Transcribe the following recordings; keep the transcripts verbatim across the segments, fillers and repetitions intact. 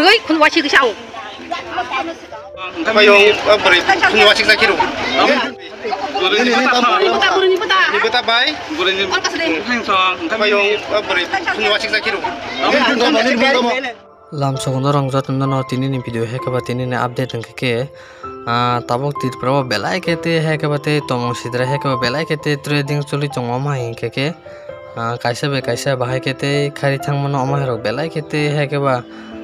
Oi, khun wasik sa. Pai yo, ah, bwrwi khun wasik sa kiro. Bwrwi ni bwta, bwrwi ni bwta. Ni bwta bai. Bwrwi ni bwta. Pai yo, ah, bwrwi khun wasik sa kiro. Lamsogono rong jotono no tini ni video hai khe ba tini ni update wngkha khe, ah, tabuk Tripura o belai khe tei hai khe ba tei tongmung sidra hai khe ba belai khe tei trading choli tongo omo hai hwnkhe khe, ah, kaisa bai kaisa bahai khe tei khari thangmano omo hai rok belai khe tei hai khe ba,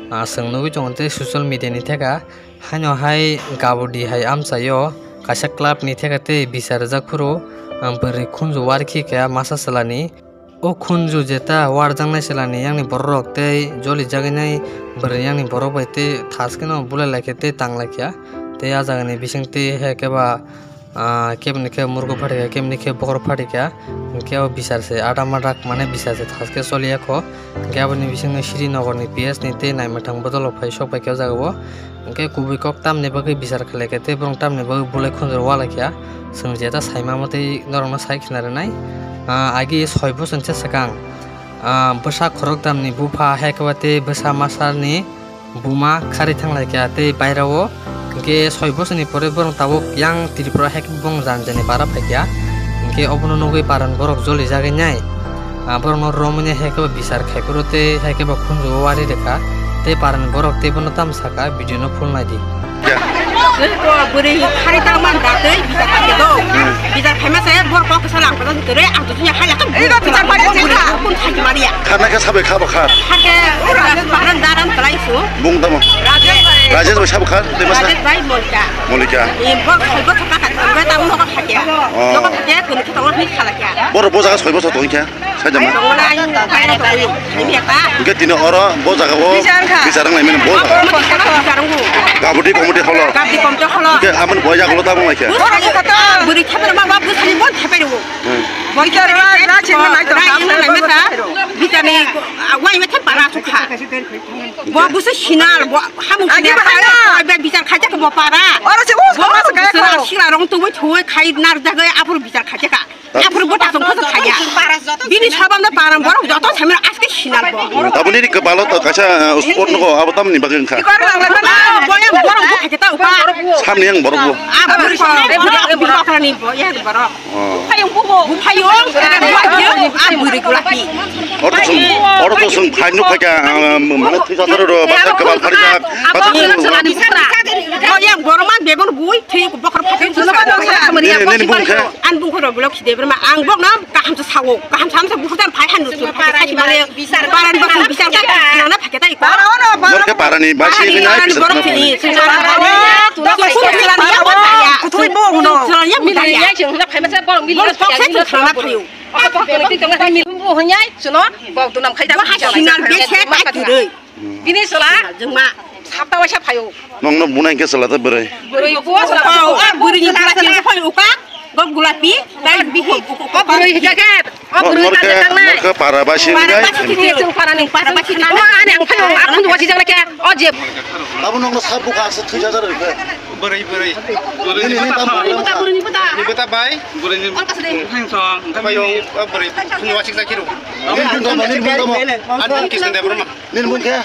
ah, chwng nugui tongo tei social media ni theka haino hai gabudi hai amchaio kaisa club ni theka tei bichar rijak phuru, ah, bwrwi khunju warikhe khe masa chwlani. O khunju jeta warjaknai chwlani yangni bororok tei jolijaginai bwrwi yangni borok bai tei thaskeno bulai laikha tei tang laikha. Tei ah jagani bising tei hai khe ba, ah, keboni khe murgo phatikha, keboni khe bokhorok phatikha. Hinkhe o bichar se adamada mane bichar se thaske choliya kho. Hinkhe aboni bisingno Srinagarni P S ni tei naimwthang bodolrok phai sok paikha o jagao. Hinkhe kubui kok tamni bagwi bichar khlaikha tei borok tamni bagwi bulai khunjuro walaikha. Chwng jeta saima mwtwi norokno sai khna rwnai. Ah, agi soi bosor se swkang, ah, bwsa khorokdamni bupha hai khe ba tei bwsa masarni buma khari thanglaikha tei bairao. Hinkhe soi bosorni pore borok tabuk yang Tripura hai khe bong jan jani para phaikha. Hinkhe obono nugwi parani borok jolijagwi nai. Ah, borokno romwi nai hai khe ba bichar khai phuru tei hai khe ba khunju o wari rwkha. Tei parani borok tei bono tamo saka, video no full naidi. Ya. Bwrwi khari ta man da tei bichar khai do. Bichar khai ma se borok kok sa lang pa do tei ang to sunya hai la ka. Ei, bichar khai ta. Kun khai ma ya. Khana khe sabai kha ba kha. Kha khe ura baran daran kalai su. Bung tamo. Rajesh bai. Rajesh bai sabo kha, tei masa. Rajesh bai Molika. Molika. Ei, borok khai bo kha kha, ba ta mo kha kha ya. Oh. Kha ya, kun kha ta ni kha la ya. Borok bo jaga soi bosor tongkha. Saida ma. Tongo na, ang paina tongo, ini apa? Hingke tini oro bo jaga o bichar wngkha. Bichar wnglaimani bo jaga. Komiti holo, bichar wngkha. Gabudi komiti holo. Gabudi komiti holo. Hingke amoni bo jaga ulo tabung laikha. Bwsani kata, bwrwi thepai rwma ba bwsani bo thepai rwo. Hmm. Bichar ra, ra chini nai to, ra chini nai mesa. Bicharni, ah, wai mesa para sukha. Bo bwsa sinal, bo hamung sinal. Agi bahai na. Bichar khaijak bo para. Oro se us koma se kaya kho. Sila rong tuwi thuwi khai nar jagai aphuru bichar khaijak. Aphuru bo tasong khoso khaya. Bini sabam da param borok joto saimano aske sinal bo. Tabuni ri kebalo to kaisa, uh, sport nogo abo tamni bagwi wngkha. Boyang borok bo khaketa upa. Samni yang borok bo. Ah, borok bo. Borok ni bo yang borok. Oh. Buphayung bubo. Buphayung. Ah, bwrwi gulapi. Orto sung, orto sung phai nuk phaikha, uh, mane thwi satharo ro, basa kebal pharijak, basa kebal. Oh, yang borok man bebon bui thwi bokhor phaikha. Nini, nini bung khe? Ang bung khoro blok khide berma ang bok na kaham sa sawo, kaham sa hamsa bukhur tan phai han ruk phai khai mane paran bok bichar ka na phai ta iko. Borok parani basi bini ai borok ni. Kuthoi bo huno. Borok phai masa borok mili phai. Bo hunyai suno bok dunam khai ta. Sinar bese ta kiroi. Bini sala jengma sapta waisa phaio. Nongno bunai khe sala ta bwrwi. Bwrwi bo sala. Oh, ah, bwrwi ni gulapi phai uka. Gok gulapi, tai bihi. Oh, bwrwi hija khe. Oh, bwrwi ta tangnai. Norkhe para basi ngai. Para basi khe chwng para ni para basi na. Oh, ani ang phaio, ang khundu wasi jang khe. Oh, je. Abo nongno sap bukha se thwi jajar khe. Bwrwi, bwrwi. Bwrwi ni bwta, bwrwi ni bwta, bwrwi ni bwta. Ni bwta bai. Bwrwi ni bwta. Bai yo, bwrwi. Khundu wasi jang khe ro. Ani bung khe.